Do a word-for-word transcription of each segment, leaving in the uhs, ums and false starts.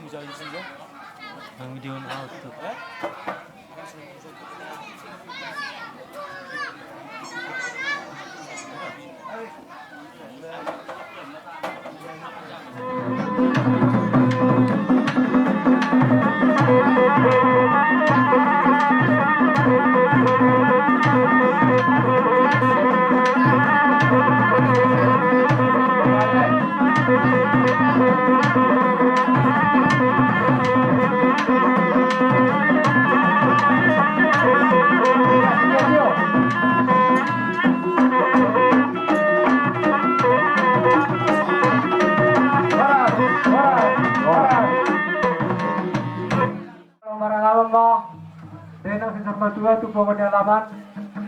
Ang dion auto. Marangap ma, dainang sisor matua, tu pogu ni alaman.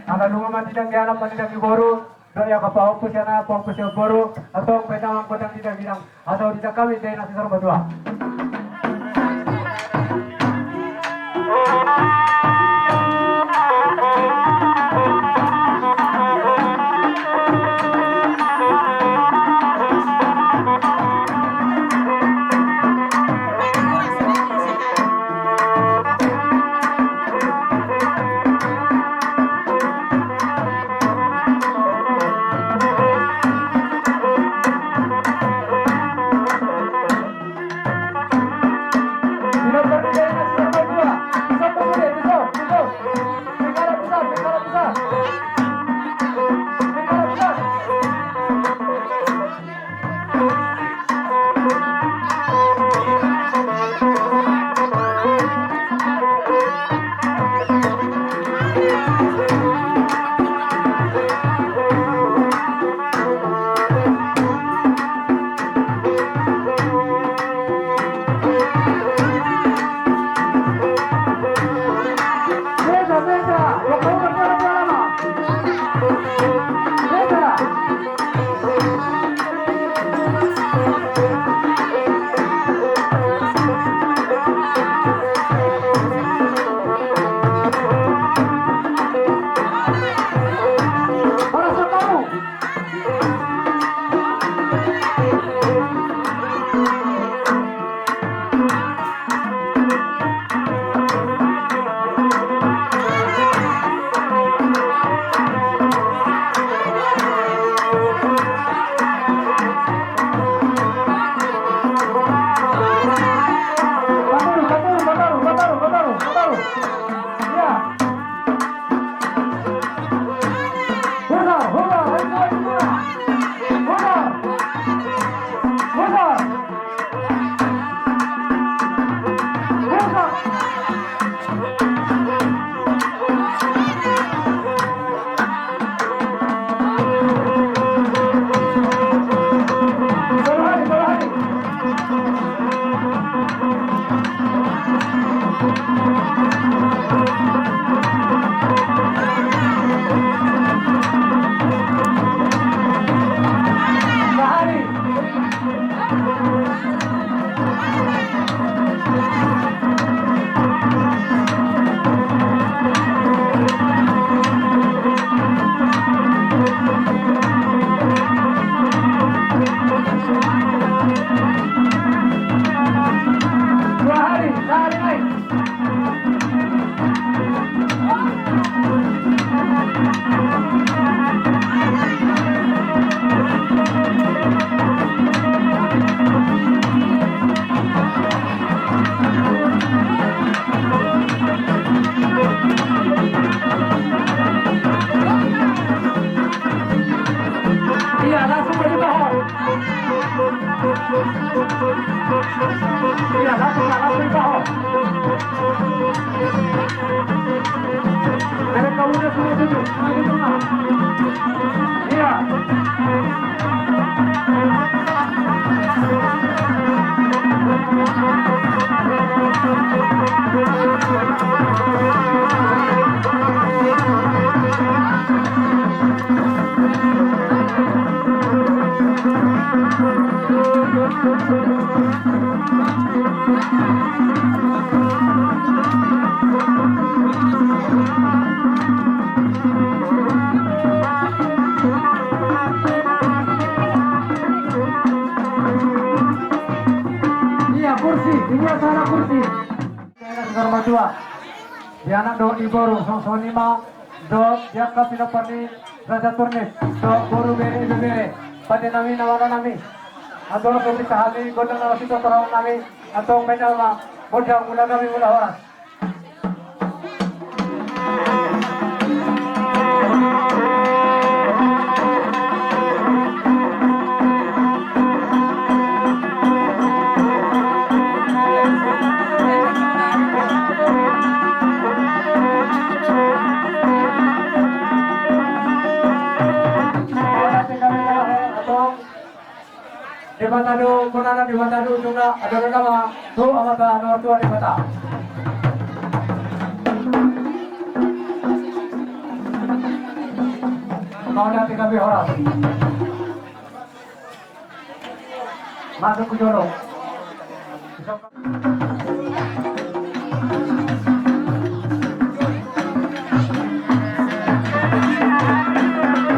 Ala nunga mandidang di anak, mandidang di boru. Dohot ia pahompu sian anak, pahompu sian boru. Antong bahen damang gondang didang-didang. Asa hudidang hami dainang sisor matua. Iya, langsung berubah. Iya, langsung, langsung berubah. Ada kamu udah sudah duduk, sudah duduk, Mas. Iya. Iya, kursi Di dia salah kursi. Di anak dohot di boru, songon i ma dohot di angka pinompar ni Raja Turnip dohot boru, bere, ibebere, pande nami, na maro nami. Antong so bisa hami gondang na masito torang nami. Antong baen ma gondang, mula gabe mula horas. Debata do bonana, Debata do ujungna, ado do nama tu Amanta na martua Debata. Mauliate gabe horas. Masuk ke jolo.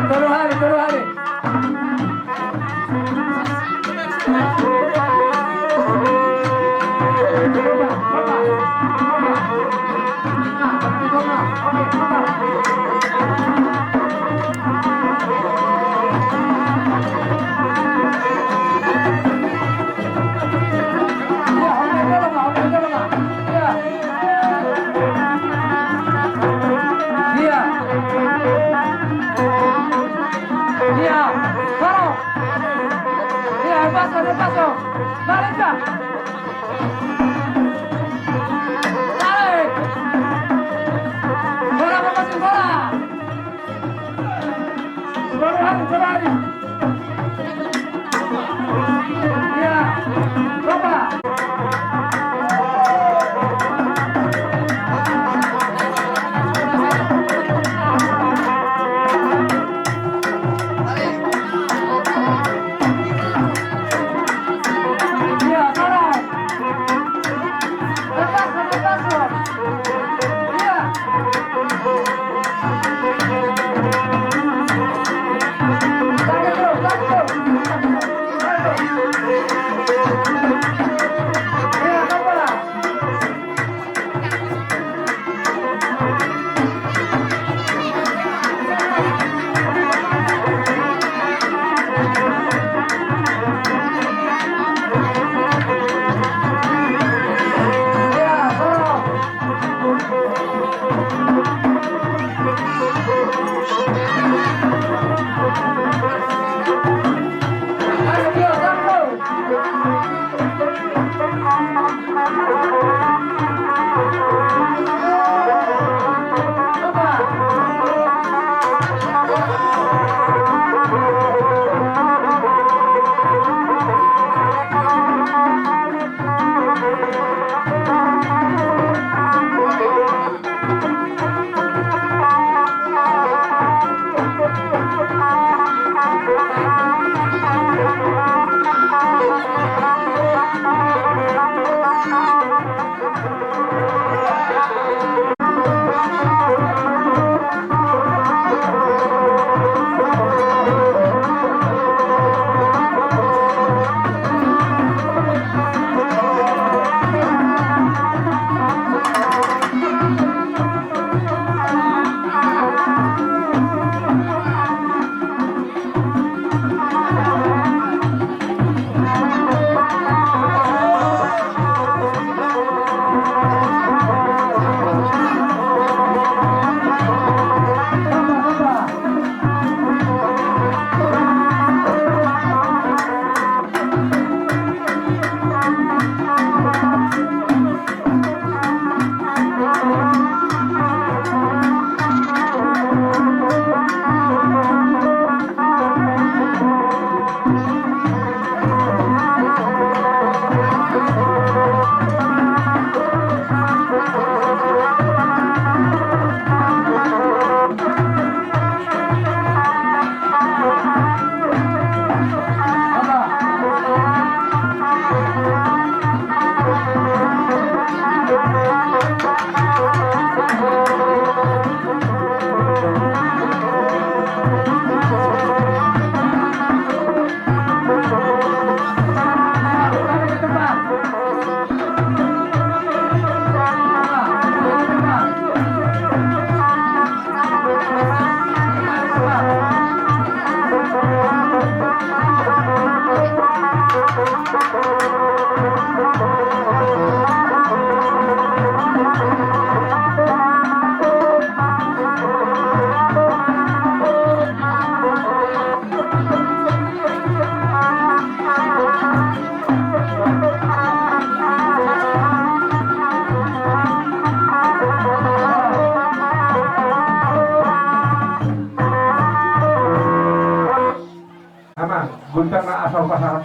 Tolu hali, tolu hali. Iya. Iya. Tolong. Iya, lepas, lepas, dong. Balik, Kak. Balik. Bola, lepasin bola. Bola, bola. Iya. Coba.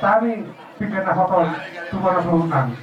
Hami pinggan na hot on tu bona suhut nami.